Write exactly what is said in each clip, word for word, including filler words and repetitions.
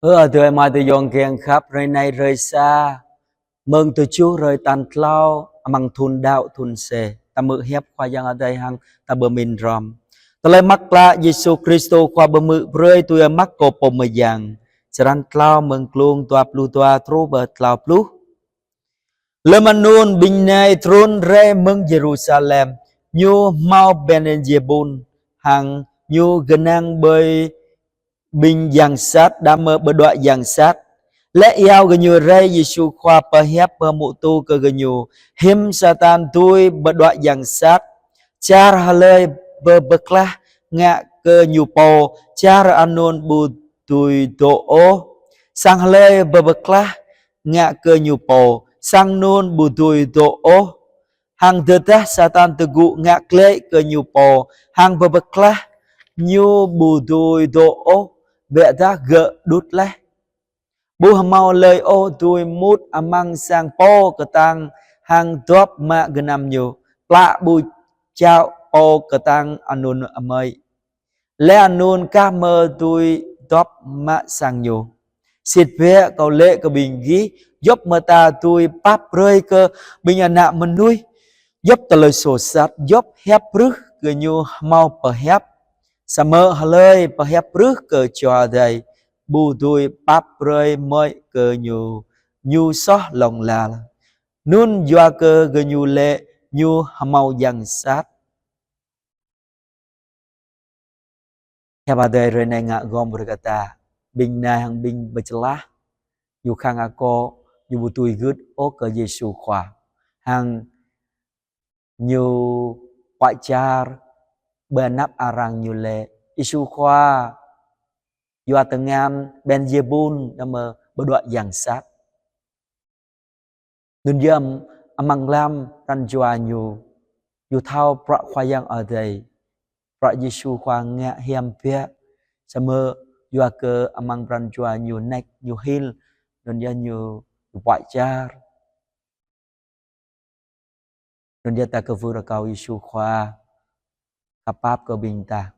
Ơ adơi amai ayŏng kiăng khăp, hrơi anai hrơi sa, mơ̆ng tơjuh hrơi tal klâo, amăng thun đăo thun C. Ta hmư̆ hiăp Khua Yang Adai hăng ta pơmĭn hrŏm. Tơlơi mơak klă Yêsu Krist Khua pơhmư̆ brơi tui Markô pô mơyang. Črăn klâo mơ̆ng klŭng dua pluh dua truh pơ klâo pluh. Lơm anŭn ƀing nai trŭn rai mơ̆ng Yêrusalem, ñu hmâo Bêlzêbul, hăng ñu gơnang ƀơi ƀing yang sat đah mơ̆ pơđuaĭ yang sat. Laih iâu gơñu rai, Yêsu Khua pơhiăp pơhmutu kơ gơñu: Hiư̆m Satan dưi pơđuaĭ yang sat? Čar hlơi pơpơklah ngă kơ ñu pô, čar anŭn ƀu dưi dŏ ôh. Sang hlơi pơpơklah ngă kơ ñu pô, sang anŭn ƀu dưi dŏ ôh. Hăng tơdah Satan tơgŭ ngă glaĭ kơ ñu pô, hăng pơpơklah, ñu ƀu dưi dŏ ôh, biă dah gơ̆ đŭt laih. Ƀu hmâo hlơi ôh dưi mŭt amăng sang pô kơtang hăng dŏp mă gơnam ñu, plă ƀu čao pô kơtang anŭn amơi. Laih anŭn kah mơ̆ dưi dŏp mă sang ñu. Sĭt biă kâo laĭ kơ ƀing gih, djŏp mơta dưi pap brơi kơ ƀing ană mơnuih. Djŏp tơlơi soh sat, djŏp hiăp brưh kơ ñu hmâo pơhiăp. Samơ̆ hlơi pơhiăp brưh kơ Jua Adai, ƀu dưi pap brơi mơ̆i kơ ñu, ñu soh hlŏng lar. Anŭn yua kơ gơñu laĭ ñu hmâo yang sat. Hiăp Adai hrơi anai ngă gom brơi kơ ta, ƀing nai hăng ƀing pơčlah, ñu khăng akŏ, ñu ƀu tui gưt ôh kơ Yêsu Khua. Hăng ñu pơčar, ƀơi anăp arăng ñu laĭ, Yêsu Khua yua tơngan Bêlzêbul đah mơ̆ pơđuaĭ yang sat. Anŭn yơh amăng lăm pran jua ñu, ñu thâo bruă Khua Yang Adai, bruă Yêsu Khua ngă hiam biă, samơ̆ yua kơ amăng pran jua ñu nač, ñu hil, anŭn yơh ñu, ñu pơčar. Anŭn yơh ta kwưh rơkâo Yêsu Khua khăp pap kơ ƀing ta.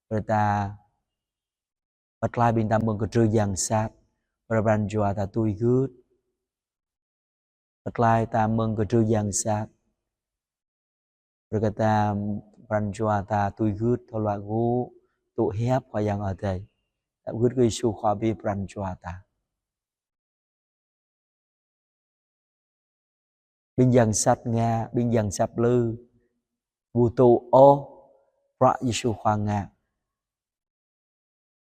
Brơi ta pơklaih ƀing ta mơ̆ng kơdrưh yang sat. Brơi pran jua ta tui gưt. Pơklaih ta mơ̆ng kơdrưh yang sat. Brơi kơ ta pran jua ta tui gưt, thâo luă gŭ, tŭ hiăp Khua Yang Adai. Ta gưt kơ Yêsu Khua brơi pran jua ta. Ƀing yang sat ngă, ƀing yang sat plư, ƀu tŭ ôh bruă Yêsu Khua ngă.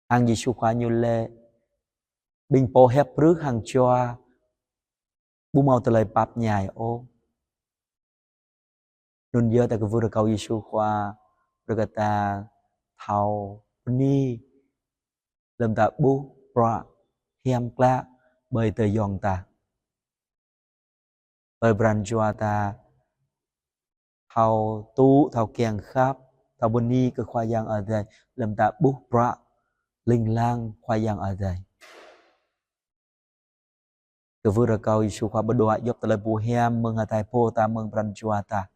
Hăng Yêsu Khua ñu laĭ, ƀing pô hiăp brưh hăng Jua, ƀu hmâo tơlơi pap ñai ôh. Anŭn yơh ta kwưh rơkâo Yêsu Khua, brơi kơ ta thâo bơni, lơm ta ƀuh bruă hiam klă ƀơi tơyŏng ta. Brơi pran jua ta thâo tŭ, thâo kiăng khăp, thâo bơni kơ Khua Yang Adai, lơm ta ƀuh bruă ling lang Khua Yang Adai. Kwưh rơkâo Yêsu Khua pơđuaĭ djŏp tơlơi ƀu hiam mơ̆ng hơtai pô ta, mơ̆ng pran jua ta.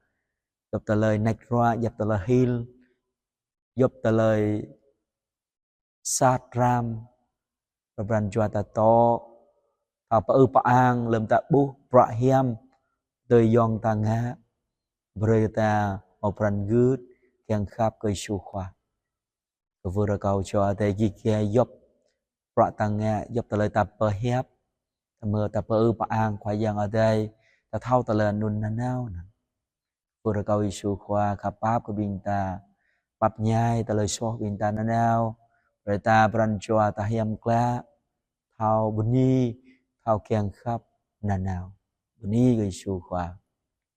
Djŏp tơlơi nač ruă, djŏp tơlơi hil, djŏp tơlơi sat răm, brơi pran jua ta tŏ, thâo pơư pơang lơm ta ƀuh bruă hiam tơyŏng ta ngă, brơi ta hmâo pran gưt, kiăng khăp kơ Yêsu Khua. Kwưh rơkâo Jua Adai git gai djŏp bruă ta ngă, djŏp tơlơi ta pơhiăp, ta mơ̆ ta pơư pơang Khua Yang Adai, ta thâo tơlơi anŭn nanao anŭn. Kwưh rơkâo Yêsu Khua khăp pap kơ ƀing ta, pap ñai tơlơi soh ƀing ta nanao, brơi ta pran jua ta hiam klă, thâo bơni, thâo kiăng khăp nanao. Bơni kơ Yêsu Khua.